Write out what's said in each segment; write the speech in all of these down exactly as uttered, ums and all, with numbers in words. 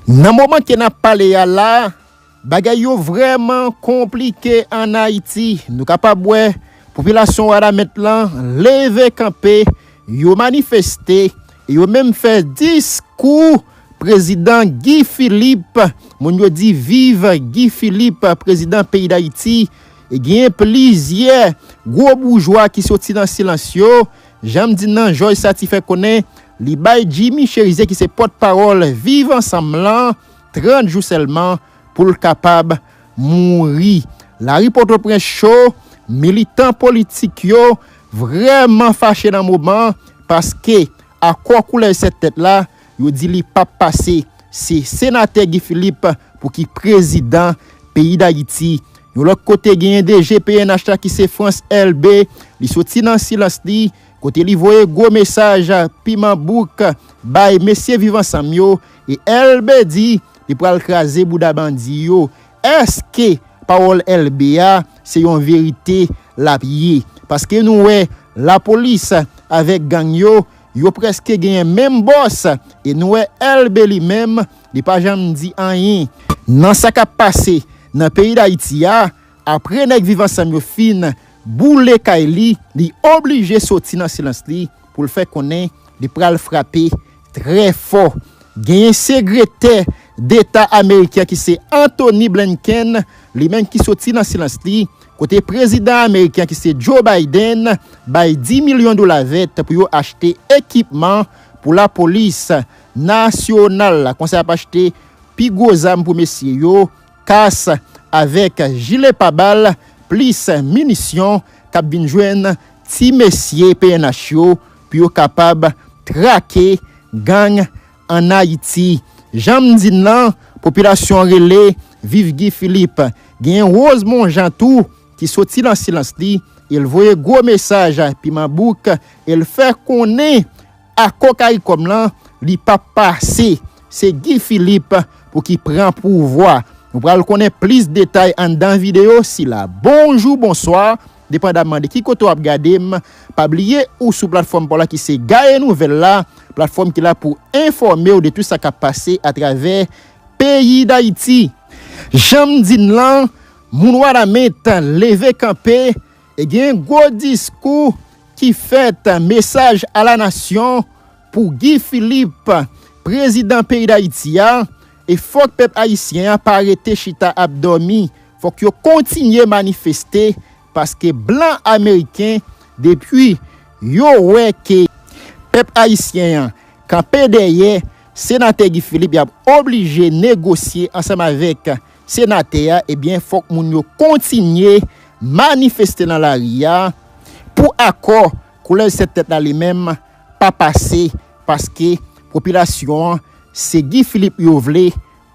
Nan moman ke n ap pale a la, bagay yo vrèman konplike ann Ayiti. Nou kapab wè popilasyon Wanament lan leve kanpe, yo manifeste, e yo menm fè diskou prezidan Guy Philippe. Moun yo di viv Guy Philippe, prezidan peyi Dayiti. E genyen plizyè gwo boujwa ki soti nan silans yo. Jan m di nan, Jòj Sati fè konnen li bay Jimmy Chérizier, ki se pòtpawòl Viv Ansanm lan, trant jou sèlman pou l kapab mouri. Lari Pòtoprens cho, militan politik yo vrèman fache nan moman, paske akò koulè sèt tèt la, yo di li p ap pase. Se senatè Guy Philippe pou ki prezidan peyi Dayiti. Yon lòt kote, genyen D G P N H la ki se Frantz Elbé, li soti nan silans li, kote li voye gwo mesaj piman bouk bay mesye Viv Ansanm yo, e Elbé di li pral kraze bouda bandi yo. Èske pawòl Elbé a se yon verite l ap ye? Paske nou wè lapolis avèk gang yo, yo prèske genyen menm bòs, e nou wè Elbé li menm, li pa janm di anyen. Nan sa k ap pase nan peyi Dayiti a, apre nèg Viv Ansanm yo fin boule kay li, li oblije soti nan silans li pou l fè konnen li pral frape trè fò. Genyen segretè deta ameriken ki se Antony Blinken, li menm ki soti nan silans li, kote prezidan ameriken ki se Joe Biden bay dis milyon dola vèt pou yo achte ekipman pou lapolis nasyonal la. Konsa y ap achte pi gwo zam pou mesye yo, kas avèk jile pabal, plis minisyon k ap vin jwenn ti mesye P N H yo pou yo kapab trake gang ann Ayiti. Jan m di n lan, popilasyon an rele viv Guy Philippe. Genyen Rosemond Jean tou ki soti nan silans li, e l voye gwo mesaj piman bouk, e l fè konnen akò CARICOM lan, li p ap pase. Se Guy Philippe pou ki pran pouvwa. Nou pral konnen plis detay anndan videyo sila. Bonjou, bonswa, depandamman de ki kote w ap gade m. Pa bliye ou sou platfòm pa w la ki se Gaye Nouvèl la, platfòm ki la pou enfòme w de tout sa k ap pase atravè peyi Dayiti. Jan m di n lan, moun Wanament leve kanpe e gen gwo diskou ki fèt, mesaj a la nasyon pou Guy Philippe, prezidan peyi Dayiti a, e fòk pèp ayisyen an pa rete chita ap dòmi, fòk yo kontinye manifeste, paske blan ameriken, depi yo wè ke pèp ayisyen an kanpe dèyè senatè Guy Philippe, y ap oblije negosye ansanm avèk senatè a, ebyen, fòk moun yo kontinye manifeste nan lari a pou akò koulè sèt tèt la li menm pa pase, paske popilasyon an, se Guy Philippe yo vle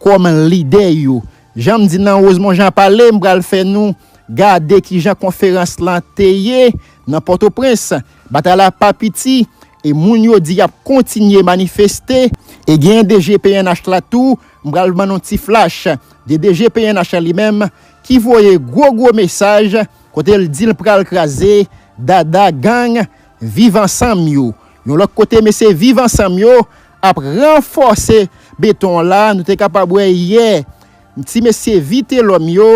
kòm lidè yo. Jan m di nan Rosemond Jean pale, m pral fè nou gade kijan konferans lan te ye nan Pòtoprens. Batay la pa piti, e moun yo di y ap kontinye manifeste, e gen D G P N H la tou, m pral ban nou ti flach de D G P N H la li menm, ki voye gwo gwo mesaj, kote l di l pral kraze dada gang Viv Ansanm yo. Yon lòt kote, mesye Viv Ansanm yo ap ranfòse beton la. Nou te kapab wè yè, ti mesye Vitelhomme yo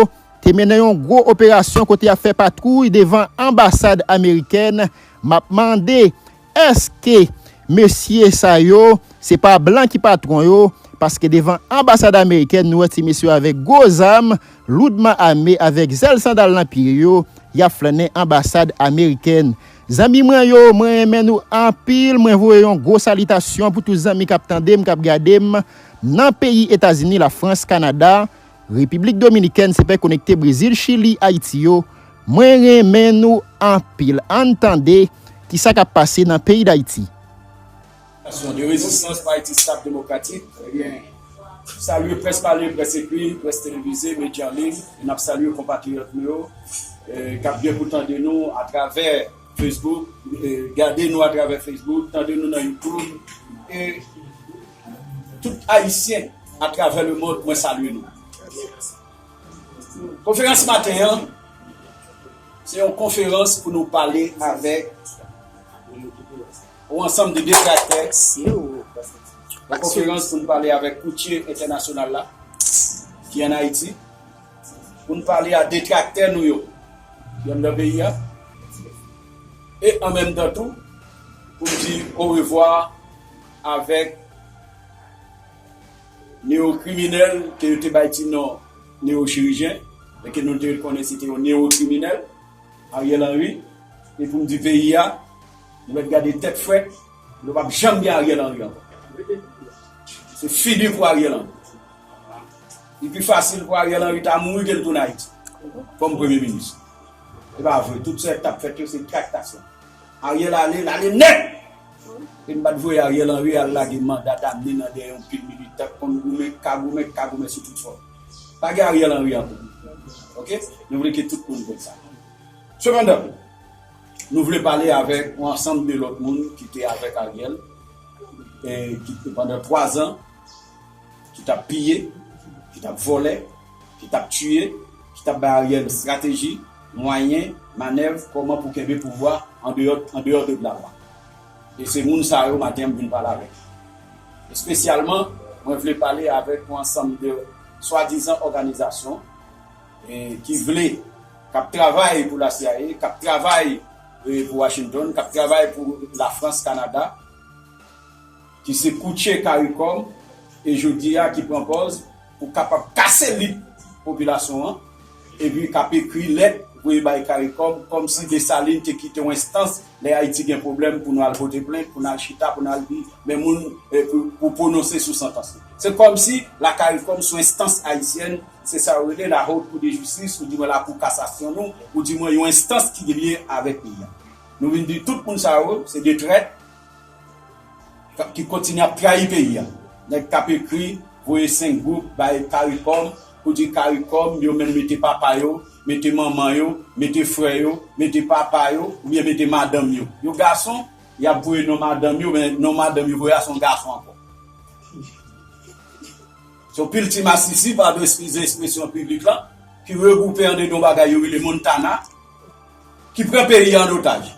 te mennen yon gwo operasyon kote y ap fè patwouy devan anbasad amerikèn. M ap mande, èske mesye sa yo, se pa blan ki patwon yo? Paske devan anbasad amerikèn, nou wè ti mesye yo avèk gwo zam, loudman ame, avèk zèl sandal nan pye yo, y ap flannen anbasad amerikèn. Zanmi mwen yo, mwen renmen nou anpil. Mwen voye yon gwo salitasyon pou tout zanmi k ap tande m, k ap gade m nan peyi Etazini, Lafrans, Kanada, Repiblik Dominikèn, se pè konekte Brezil, Chili, Ayiti yo. Mwen renmen nou anpil. Ann tande kisa k ap pase nan peyi Dayiti. Nasyon de rezistans pa eti stab demokratik. Ebyen, salye près pale, près ekri, près televize, medya an liy. E n ap salye konpatriyòt nou yo, eh, k ap gen pou tande nou atravè Facebook, eh, gade nou atravè Facebook, tande nou nan YouTube. E tout Ayisyen atravè lemonn, mwen salye nou. Konferans maten an, se yon konferans pou nou pale avèk yon ansanm de detraktè Yon konferans pou n pale avèk koutye entènasyonal la, ki ann Ayiti, pou n pale a detraktè nou yo, ki anndan peyi a, e an menm tan tou, pou n di orevwa avèk newokriminèl ke yo te bay ti non newochirijyen, men ke nou te konnen se te yon newokriminèl, Ariel Henry, e pou m di peyi a, nou mèt gade tèt frèt, nou p ap janm gen Ariel Henry ankò. Se fini pou Ariel Henry. Li pi fasil pou Ariel Henry ta mouri ke l tounen Ayiti kòm premye minis. Se pa vre, tout sa k t ap fèt yo se traktasyon. Ariel ale, l ale nèt! E m pa t voye Ariel Henry al lage manda damne nan dèyè yon pil militan k konn goumen, k ka goumen, k ka goumen sou tout fòm. Pa gen Ariel Henry ankò. Oke? Nou vle ke tout moun konn sa. Sepandan, nou vle pale avèk yon ansanm de lòt moun ki te avèk Ariel, e ki te pandan twa zan, ki t ap piye, ki t ap vòlè, ki t ap tiye, ki t ap bay Ariel estrateji, mwayen, manèv, kòman pou kenbe pouvwa andeyò, andeyò de lalwa. E se moun sa yo maten an m vin pale avèk. Espesyalman, mwen vle pale avèk yon ansanm de swadizan òganizasyon, e, ki vle, k ap travay pou la C I A, k ap travay, e, pou Washington, k ap travay pou Lafrans, Kanada, ki se koutye CARICOM, e jodi a ki pran pòz pou kapab kase lit popilasyon an, epi k ap ekri lèt voye bay CARICOM, kòmsi Desalin te kite yon enstans, lè Ayiti gen pwoblèm, pou nou al pote plent, pou nou al chita, pou nou al di, men moun, e, pou, pou pwononse sou santans li. Se kòmsi la CARICOM se yon enstans ayisyèn, se sa yo rele la Haute Cour de Justice, ou di mwen la Cour Cassation nou, ou di mwen yon enstans ki lye avèk peyi a. Nou vin di tout moun sa yo, se de trèt, k ap, ki kontinye ap trayi peyi a. Nèg k ap ekri, voye senk gwoup bay CARICOM, pou di CARICOM, yo menm mete papa yo, mete manman yo, mete frè yo, mete papa yo, oubyen mete madanm yo. Yo gason, y ap voye non madanm yo, men non madanm yo voye a se yon gason ankò. Se yon pil ti masisi, padon, eskize ekspresyon piblik la, ki regwoupe andedan yon bagay yo rele Montana, ki pran peyi a an otaj.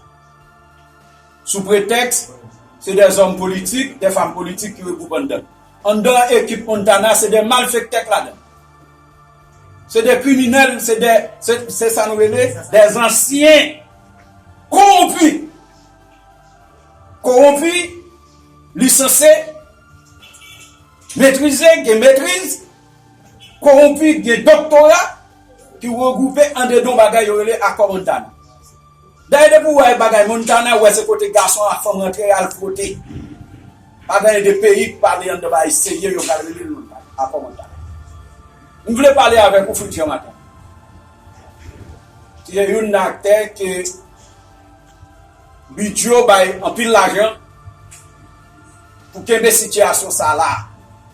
Sou pretèks, se dè zòm politik, dè fanm politik ki regwoupe anndan. Anndan ekip Montana, se dè malfektè k ladan. Se dè kriminèl, se dè, se, se sa nou rele, dè ansyen kowonpi. Kowonpi, li sanse metrize, gen metriz, kowonpi, gen doktora, ki regwoupe andedan yon bagay yo rele Akò Montana. Dayè, depi w wè bagay Montana, w wè se kote gason ak fanm rantre al fwote. Pa gen de peyi k pale anndan bagay serye, yo pral rele l Montana, Akò Montana. M vle pale avèk ou, Fritz Jean, maten. Se youn nan aktè ke Bidjo bay anpil lajan pou kenbe sitiyasyon sa la.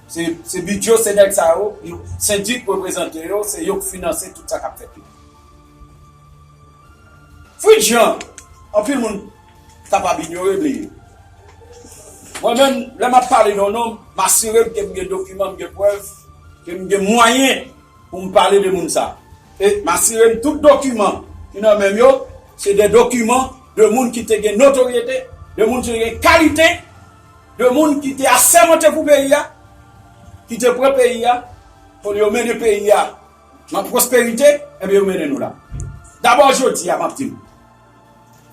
Se, se Bidjo, se nèg sa yo, yo, sendik reprezante yo, se yo k finanse tout sa k ap fèt yo. Fritz Jean, anpil moun kapab inyore, bliye. Mwen menm, lè m ap pale de yon nonm, m asire m ke m gen dokiman, m gen prèv, ke m gen mwayen pou m pale de moun sa. E m asire m tout dokiman ki nan men m yo, se de dokiman de moun ki te gen notoryete, de moun ki te gen kalite, de moun ki te asèmante pou peyi a, ki te pran peyi a, pou yo mennen peyi a nan pwosperite, enben yo mennen nou la. Dabò, jodi a, m ap di nou,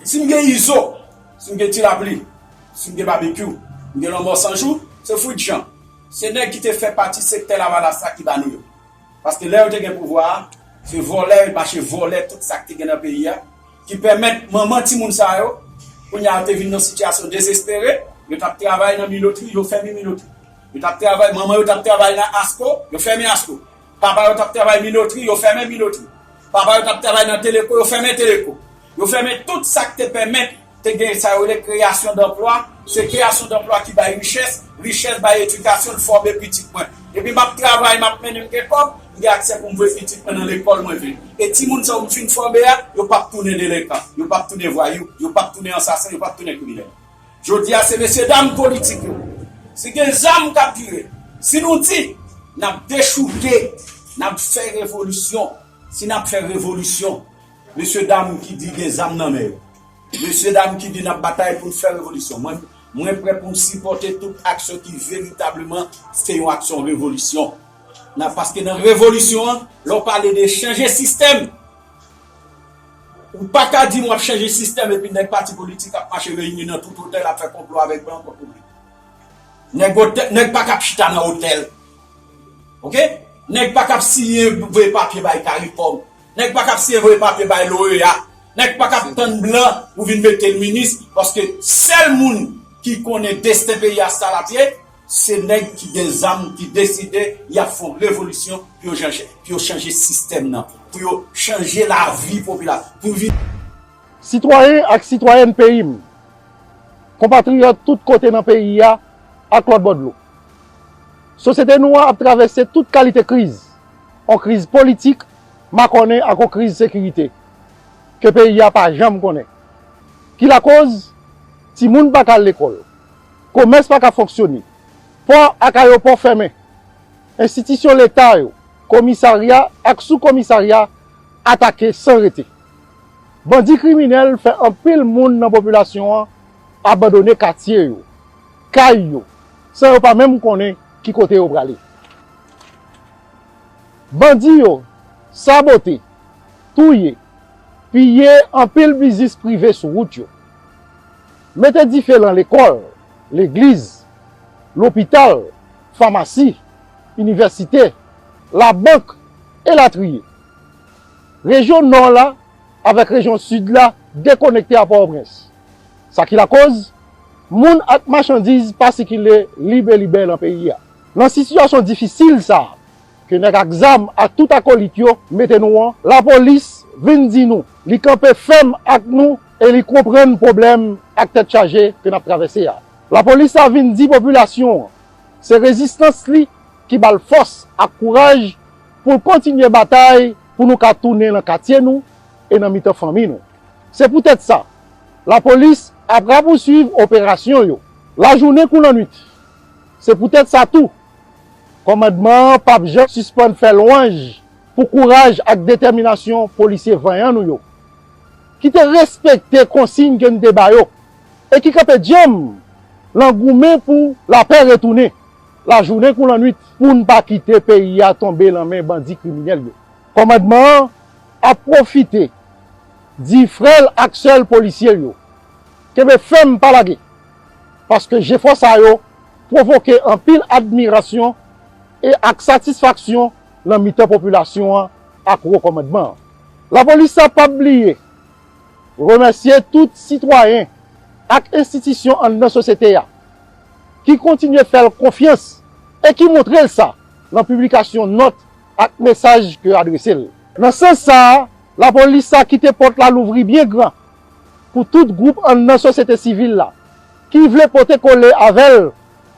si m gen Izo, si m gen Ti Lapli, si m gen Babekyou, m gen Lanmò San Jou, se Fritz Jean. Se nèg ki te fè pati sektè Lavalas la ki ba nou yo. Paske lè yo te gen pouvwa a, se vòlè, yo t mache vòlè tout sa k te gen nan peyi a, ki pèmèt manman timoun sa yo, kounye a yo te vin nan sitiyasyon dezespere, yo t ap travay nan minotri, yo fèmen minotri. Yo t ap travay, manman yo t ap travay nan Asco, yo fèmen Asco. Papa yo t ap travay minotri, yo fèmen minotri. Papa yo t ap travay nan Teleco, yo fèmen Teleco. Yo fèmen tout sa k te pèmèt te gen sa yo rele kreyasyon danplwa. Se kreyasyon danplwa ki bay richès, richès bay edikasyon, l fòme pitit mwen. Epi m ap travay, m ap mennen, m gen kòb, m gen aksè pou m voye pitit mwen nan lekòl mwen vle. E timoun sa yo m fin fòme a, yo p ap tounen delenkan, yo p ap tounen vwayou, yo p ap tounen ansasen, yo p ap tounen kriminèl. Jodi a, se mesyedam politik yo. Si gen zam k ap vire, si nou di n ap dechouke, n ap fè revolisyon, si n ap fè revolisyon, mesyedam ki di gen zam nan men yo, mesyedam ki di n ap batay pou n fè revolisyon, mwen, Mwen prè pou m sipòte tout aksyon ki veritableman se yon aksyon revolisyon. Nan, paske nan revolisyon an, lè w pale de chanje sistèm, ou pa ka di m w ap chanje sistèm epi nèg pati politik ap mache reyini nan tout otèl ap fè konplo avèk blan kont piblik. Nèg otè-, nèg pa k ap chita nan otèl. Oke? Nèg pa k ap siyen voye papye bay Caricom. Nèg pa k ap siyen voye papye bay l'O E A. Nèg pa k ap tann blan pou vin mete l minis, paske sèl moun ki konnen desten peyi a sa l ap ye, se nèg ki gen zam ki deside y ap fè yon revolisyon pou yo chanje, pou yo chanje sistèm nan, pou yo chanje lavi popilasyon, pou vin Sitwayen ak sitwayèn peyi m, konpatriyòt tout kote nan peyi a ak lòt bò dlo. Sosyete nou an ap travèse tout kalite kriz, yon kriz politik makònen ak yon kriz sekirite ke peyi a pa janm konnen. Ki lakoz? Timoun pa ka al lekòl, komès pa ka fonksyone, pò ak ayewopò fèmen, enstitisyon leta yo, komisarya ak sou komisarya atake san rete. Bandi kriminèl fè anpil moun nan popilasyon an abandone katye yo, kay yo, san yo pa menm konnen ki kote yo prale. Bandi yo sabote, touye, piye anpil biznis prive sou wout yo. Mete dife lan lekòl, legliz, lopital, famasi, inivèsite, labank, elatriye. Rejyon Nò la avèk rejyon Sid la dekonekte a Pòtoprens. Sa ki lakoz, moun ak machandiz pa sikile libelibè lan peyi a. Lan sitiyasyon difisil sa a, ke nèg ak zam ak tout akolit yo mete nou an, lapolis vin di nou li kanpe fèm ak nou e li konprann pwoblèm ak tèt chaje ke n ap travèse a. Lapolis la vin di popilasyon an se rezistans li ki ba l fòs ak kouraj pou l kontinye batay pou nou ka tounen nan katye nou e nan mitan fanmi nou. Se poutèt sa, lapolis ap rapousuiv operasyon yo, lajounen kou lannwit. Se poutèt sa tou, kòmandman an p ap janm sispann fè lwanj pou kouraj ak detèminasyon polisye vanyan nou yo, ki te respekte konsiy ke n te ba yo e ki kanpe djanm lan goumen pou lapè retounen, lajounen kou lannwit, pou n pa kite peyi a tonbe lan men bandi kriminèl yo. Kòmandman an ap pwofite di frè l ak sè l polisye l yo, kenbe fèm, pa lage, paske jefò sa yo pwovoke anpil admirasyon e ak satisfaksyon lan mitan popilasyon an ak wo kòmandman an. Lapolis la p ap bliye remèsye tout sitwayen ak enstitisyon anndan sosyete a ki kontinye fè l konfyans e ki montre l sa lan piblikasyon nòt ak mesaj ke yo adrese l. Nan sans sa a, lapolis la kite pòt la louvri byen gran pou tout gwoup anndan sosyete sivil la ki vle pote kole avè l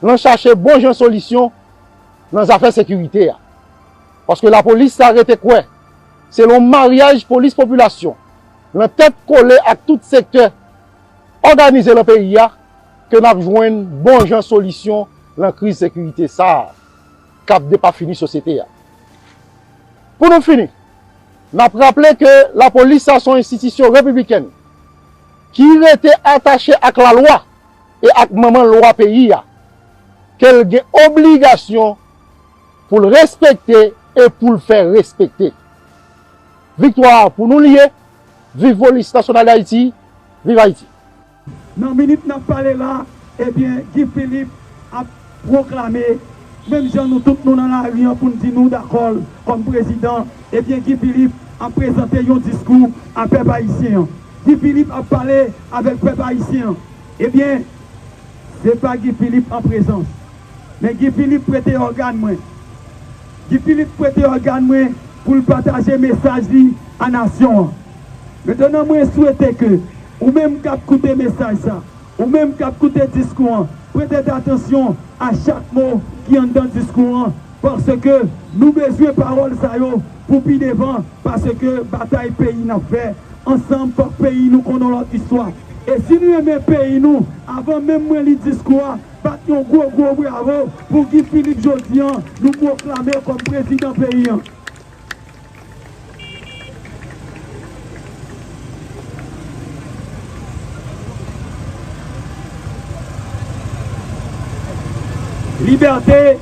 lan chache bon jan solisyon nan zafè sekirite a. Paske lapolis la rete kwè se lan maryaj polis popilasyon, lan tèt kole ak tout sektè òganize lan peyi a, ke n ap jwenn bon jan solisyon lan kriz sekirite sa a k ap depafini sosyete a. Pou nou fini, n ap raple ke lapolis la se yon enstitisyon repiblikèn ki rete atache ak lalwa e ak manman lwa peyi a, ke l gen obligasyon pou l respekte e pou l fè respekte. Viktwa a pou nou li ye. Viv Polis Nasyonal Dayiti. Viv Ayiti. Nan minit n ap pale la, ebyen, Guy Philippe ap pwoklame, menm jan nou tout nou nan lari an pou n di nou dakò l kòm prezidan, ebyen, Guy Philippe ap prezante yon diskou a pèp ayisyen an. Guy Philippe ap pale avèk pèp ayisyen an. Ebyen, se pa Guy Philippe an prezans, men Guy Philippe prete ògàn mwen. Guy Philippe prete ògàn mwen pou l pataje mesaj li a nasyon an. Mentnan, mwen swete ke ou menm k ap koute mesaj sa, ou menm k ap koute diskou an, prete atansyon a chak mo ki anndan diskou an, paske nou bezwen pawòl sa yo pou pi devan, paske batay peyi n ap fè ansanm, fòk peyi nou konn yon lòt istwa. E si nou renmen peyi nou, avan menm mwen li diskou a, bat yon gwo, gwo bravo pou Guy Philippe jodi an, nou pwoklame kòm prezidan peyi an. Liberté,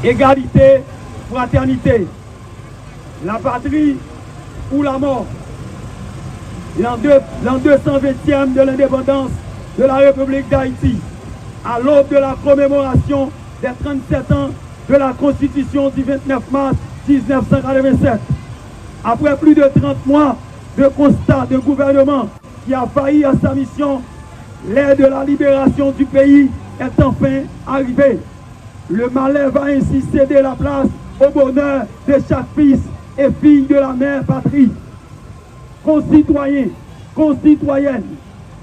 égalité, fraternité. La patrie ou la mort. L'an deux, l'an deux cent vingtième de l'indépendance de la République d'Haïti, à l'aube de la commémoration des trente-sept ans de la Constitution du vingt-neuf mars dix-neuf cent quatre-vingt-sept. Après plus de trente mois de constat de gouvernement qui a failli à sa mission, l'heure de la libération du pays est enfin arrivée. Le malheur va ainsi céder la place au bonheur de chaque fils et fille de la mère patrie. Concitoyens, concitoyennes,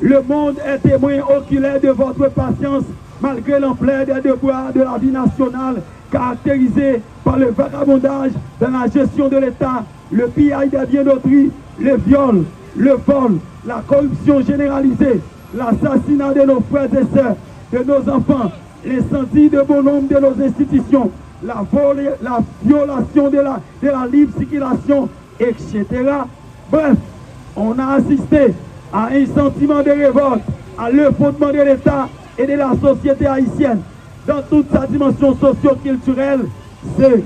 le monde est témoin oculaire de votre patience malgré l'ampleur des déboires de la vie nationale caractérisée par le vagabondage dans la gestion de l'État, le pillage des biens d'autrui, le viol, le vol, la corruption généralisée, l'assassinat de nos frères et sœurs, de nos enfants, l'incendie de bon nombre de nos institutions, la, vol- la violation de la, de la libre circulation, et cetera. Bref, on a assisté à un sentiment de révolte à l'effondrement de l'État et de la société haïtienne dans toute sa dimension socio-culturelle, c'est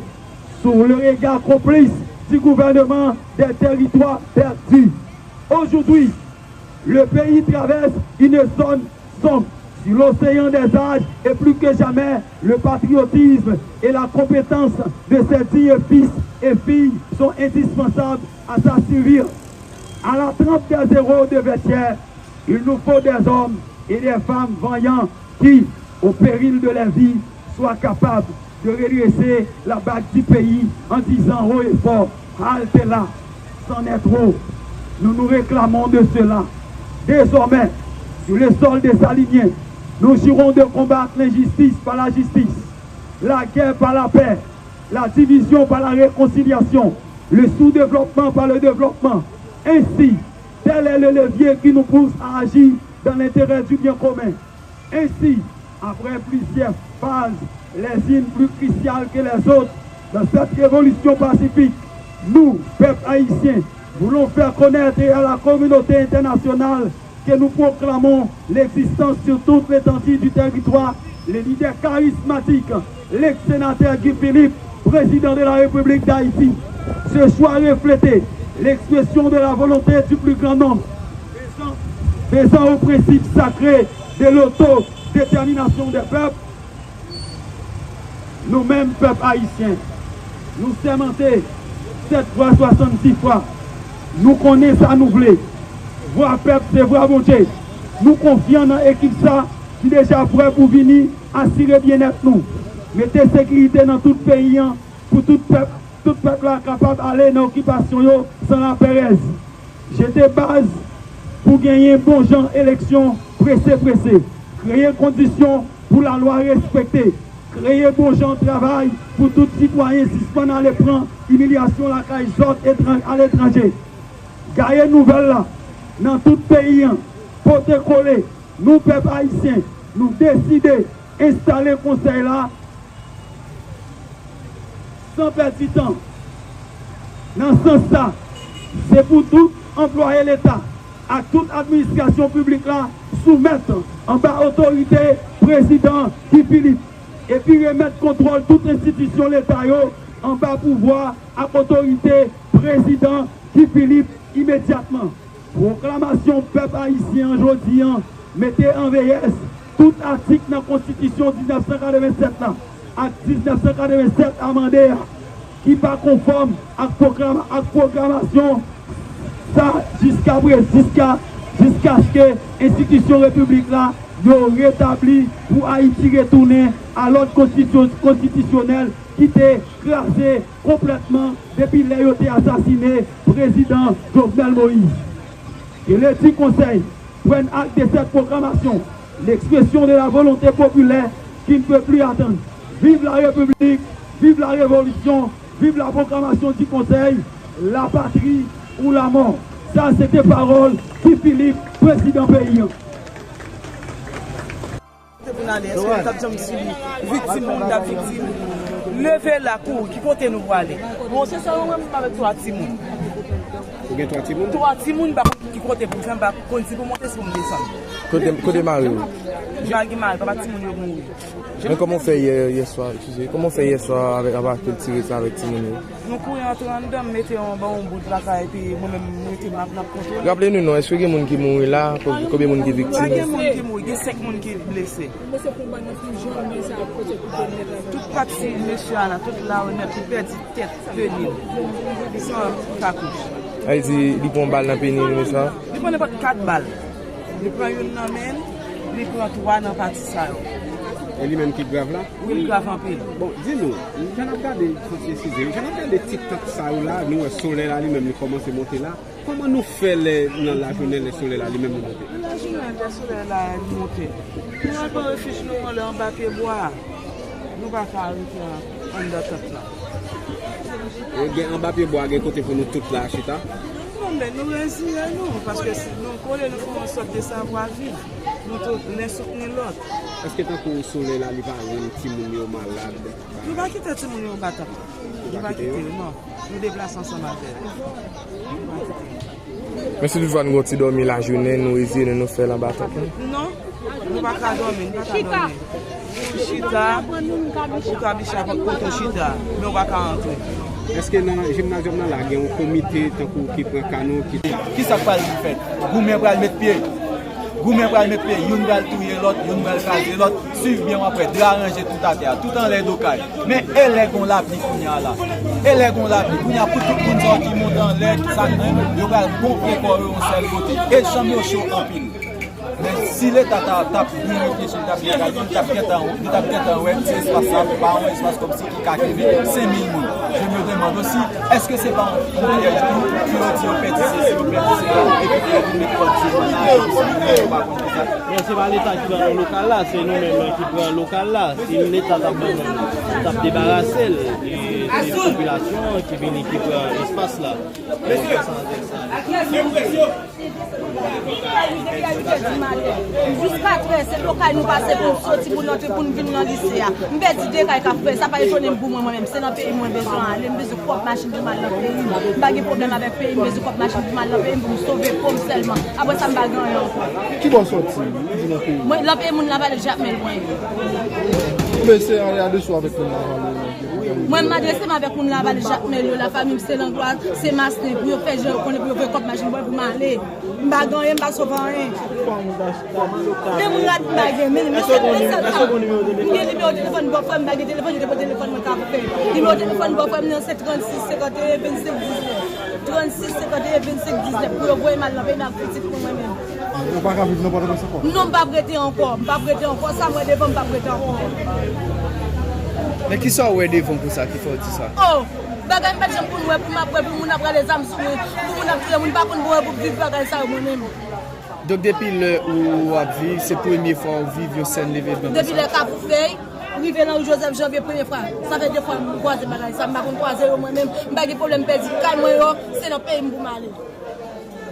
sous le regard complice du gouvernement des territoires perdus. Aujourd'hui, le pays traverse une zone sombre. Sur l'océan des âges, et plus que jamais, le patriotisme et la compétence de ces dignes fils et filles sont indispensables à sa survie. À la trempe des héros de Vertières, il nous faut des hommes et des femmes vaillants qui, au péril de leur vie, soient capables de redresser la barque du pays en disant haut et fort : halte là, c'en est trop. Nous nous réclamons de cela. Désormais, sur le sol des Saliniens, nous jurons de combattre l'injustice par la justice, la guerre par la paix, la division par la réconciliation, le sous-développement par le développement. Ainsi, tel est le levier qui nous pousse à agir dans l'intérêt du bien commun. Ainsi, après plusieurs phases, les unes plus cruciales que les autres, dans cette révolution pacifique, nous, peuple haïtien, voulons faire connaître à la communauté internationale que nous proclamons l'existence sur toute l'étendue du territoire, le leader charismatique, l'ex-sénateur Guy Philippe, président de la République d'Haïti. Ce choix reflète l'expression de la volonté du plus grand nombre, faisant au principe sacré de l'autodétermination des peuples. Nou menm, pèp ayisyen, nou sèmante sèt fwa, swasannsis fwa. Nou konnen sa nou vle. Vwa pèp se vwa Bondye. Nou konfyan nan ekip sa ki deja prè pou vini asire byennèt nou. Mete sekirite nan tout peyi an pou tout pèp, tout pèp la kapab ale nan okipasyon yo san lapèrèz. Jete baz pou genyen bon jan eleksyon prese prese. Kreye kondisyon pou lalwa respekte. Kreye bon jan travay pou tout sitwayen sispann ale pran imilyasyon lakay zòt etran- aletranje. Gaye nouvèl la nan tout peyi an. Pote kole, nou pèp ayisyen, nou deside enstale konsèy la san pèdi tan. Nan sans sa, se pou tout anplwaye Leta ak tout administrasyon piblik la soumèt anba otorite Prezidan Guy Philippe, epi remèt kontwòl tout enstitisyon Leta yo anba pouvwa ak otorite Prezidan Guy Philippe imedyatman. Pwoklamasyon pèp ayisyen an jodi an mete an veyès tout atik nan Konstitisyon diznèf san katrevennsèt la ak diznèf san katrevennsèt amande a, ki pa konfòm ak pwoklama- ak pwoklamasyon sa jiska pre- jiska jiskaske enstitisyon repiblik la yo retabli pou Ayiti retounen a lòd konstitisyon- konstitisyonèl ki te kraze konplètman depi lè yo te asasine Prezidan Jovenel Moïse. Que le dit Conseil prenne acte de cette proclamation, l'expression de la volonté populaire qui ne peut plus attendre. Vive la République, vive la Révolution, vive la proclamation du Conseil, la patrie ou la mort. Sa se te pawòl Guy Philippe, prezidan peyi an. Te pou n ale, èske nou t ap janm sibi viktim moun t ap viktim? Leve la, kouri, ki kote nou prale? Bon, se sèlman mwen menm avèk twa timoun. Ou gen twa timoun? Twa timoun, m pa konn ki kote pou m fè, m pa konn si pou m monte, si pou m desann. Kote, kote mari w? M pa gen mari, papa timoun yo mouri. Men kòman w fè yè, yè swa, eskize, kòman w fè yè swa avèk, anba pil ti rès la avèk timoun yo? Nou kouri antre anndan, m mete yon, ban yon bout lakay, epi mwen menm, m rete, m ap, m ap kontwole. Raple nou non, èske gen moun ki mouri la? Ko-, konbyen moun ki viktim? Pa gen moun ki mouri, gen senk moun ki blese. Tout pati mesye a la, tout la yo nèt, li pèdi tèt, peni l. San kakouch. Sa vle di, li pran bal nan peni l, mesye a? Li pran nenpòt kat bal. Li pran youn nan men l, li pran twa nan pati sa yo. E li menm ki grav la? Wi, li grav anpil. Bon, di nou, jan n ap gade, fò n eskize, jan n ap gade ti tant sa yo la, nou wè solèy la li menm li kòmanse monte la. Kòman nou fè lè nan lajounen, lè solèy la li menm li monte? Nan lajounen, lè solèy la li monte, nou al pran refij nou anlè anba pye bwa a. Nou pa ka rete an-, anndan tant la. E gen anba pye bwa, gen kote pou nou tout la chita? Non, men nou reziye nou, paske si nou kole, nou fè yon sòt de savwa viv. Nou tout, len soutni lòt. Èske tankou solèy la, li pa rann timoun yo malad? Nou pa kite timoun yo anba tant la. Nou pa kite yo, non. Nou deplase ansanm avè yo. Nou pa kite yo. Men si toutfwa nou gon ti dòmi lajounen, nou reziye nou, nou fè l anba tant la? Non, nou pa ka dòmi, nou pa ka dòmi. Ou chita, ou kabicha, kote w chita, men ou pa ka antre. Èske nan jimnazyòm nan la, gen yon komite tankou ki pran kano, ki... Kisa k pral fèt? Goumen pral met pye. Goumen pral met pye. Youn pral touye lòt, youn pral kraze lòt. Swiv byen, w ap wè dra ranje tout atè a, tout anlè do kay. Men e lè gon lapli kounye a la? E lè gon lapli kounye a pou tout moun sa yo ki monte anlè, ki sa, yo pral gonfle kò yo yon sèl kote. E janm yo cho anpil. Men si Leta ta, t ap byen reflechi, li t ap byen gade, li t ap gentan, li t ap gentan wè se espas la pa yon espas kòmsi ki ka kenbe senk mil moun. Je me demande aussi, èske se pa yon pyèj tou pou yo di yo pèdi sesi, yo pèdi sela, epi pou yo vin met kòd sou moun nan, yo pa konn sa? Non, se pa Leta ki pran lokal la, se nou menm ki pran lokal la. Si Leta t ap ban nou, t ap debarase l, e se popilasyon an ki vini, ki pran espas la. Mesye, mesye. Depi a uit è di maten jiska trè, se do kay nou pase pou n soti, pou n antre, pou n vin nan lise a. M pèdi de kay Kafou Vèy, sa pa etone m pou mwen, mwen menm. Se nan peyi m mwen bezwen ale, m bezwen kòb machin pou m al nan peyi m. M pa gen pwoblèm avèk peyi m, bezwen kòb machin pou m al nan peyi m, pou m sove po m sèlman. Apre sa, m pa gen anyen ankò. Ki bò w soti? Ou di nan peyi? Mwen, nan peyi moun Lavalèt, Jakmèl mwen ye. Ou bezwen ale a de sou avèk moun Lavalèt? Mwen, m adrese m avèk moun Lavalèt, Jakmèl yo, lafanmi m, se Langlois, se Masten, pou yo fè jan yo konnen, pou yo voye kòb machin pou mwen, pou m ale. M pa gen anyen, m pa sove anyen. Men moun rad m pa gen, men, men sèl, men sèl sa. M gen nimewo telefòn bòfrè m, m pa gen telefòn, yo te pran telefòn mwen Kafou Vèy. Nimewo telefòn bòfrè m nan se trannsis senkanteyen vennsenk diznèf. Trannsis senkanteyen vennsenk diznèf, pou yo voye m al nan peyi m ak pitit mwen, mwen menm. Ou pa ka viv nan Pòtoprens ankò? Non, m p ap rete ankò. M p ap rete ankò. Sa m wè devan, m p ap rete ankò. Men kisa w wè devan konsa ki fè w di sa? Oh! Bagay m pa t janm konn wè, pou m ap wè, pou moun ap rale zam sou mwen, pou moun ap touye moun, m pa konn bon wè pou viv bagay sa yo mwen menm. Donk, depi lè ou ap viv, se premye fwa ou viv yon sèn levedman konsa? Depi lè Kafou Vèy rive nan Joseph Janvier, premye fwa. Sa fè de fwa m kwaze bagay sa, m pa konn kwaze yo mwen menm. M pa gen pwoblèm pèdi kay mwen yo, se nan peyi m pou m ale.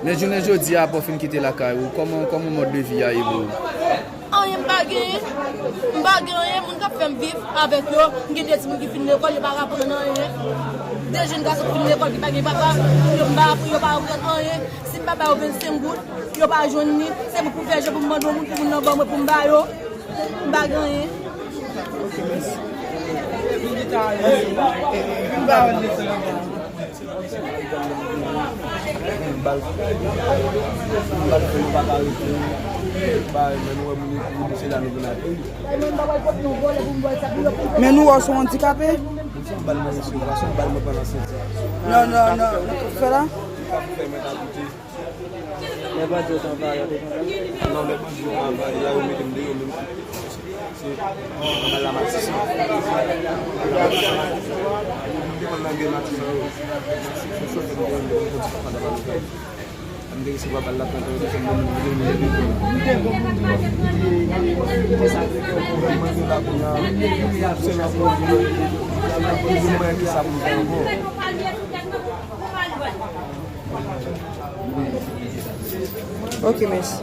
Men jounen jodi a, apre w fin kite lakay ou, kòman, kòman mòd de vi a ye pou ou? Anyen m pa genyen. M pa gen anyen. Moun k ap fè m viv avèk yo, m gen de timoun ki fin lekòl, yo pa ka aprann anyen. De jèn gason ki fin lekòl, ki pa gen papa, yo pa, yo pa aprann anyen. Si m pa ba yo vennsenk goud, yo pa jwenn li. Se pou, pou fè jan pou m mande yon moun, pou moun nan ban mwen, pou m ba yo. M pa gen anyen. Ok, mèsi. M pa wè l desann anba. Bal, bal fè nou pa ka rete. Bay, men nou wè moun yo, se la nou vin ateri. Men nou wè w se yon andikape? Mwen se yon bal mwen resi, mwen se yon bal mwen pran nan senti. Non, non, non, non, fè la. Fè mwen ta goute. Lè bandi yo t anvayi, yo te konn. Non, lè bandi yo anvayi, yo mete m deyò menm. Se anba la Matisan. Anba la Matisan. Mwen te konn nan gen Matisan yo. Se chofè m te konn, te konn kondui papa nan Lavalas. Lè m te resevwa bal la, tankou yo te fè m moun, moun, moun, moun, moun. Mwen te konn moun ki te konn manje la kounye a. Se la pou moun, moun, moun, ki sa pou m fè ankò. Ok, mèsi.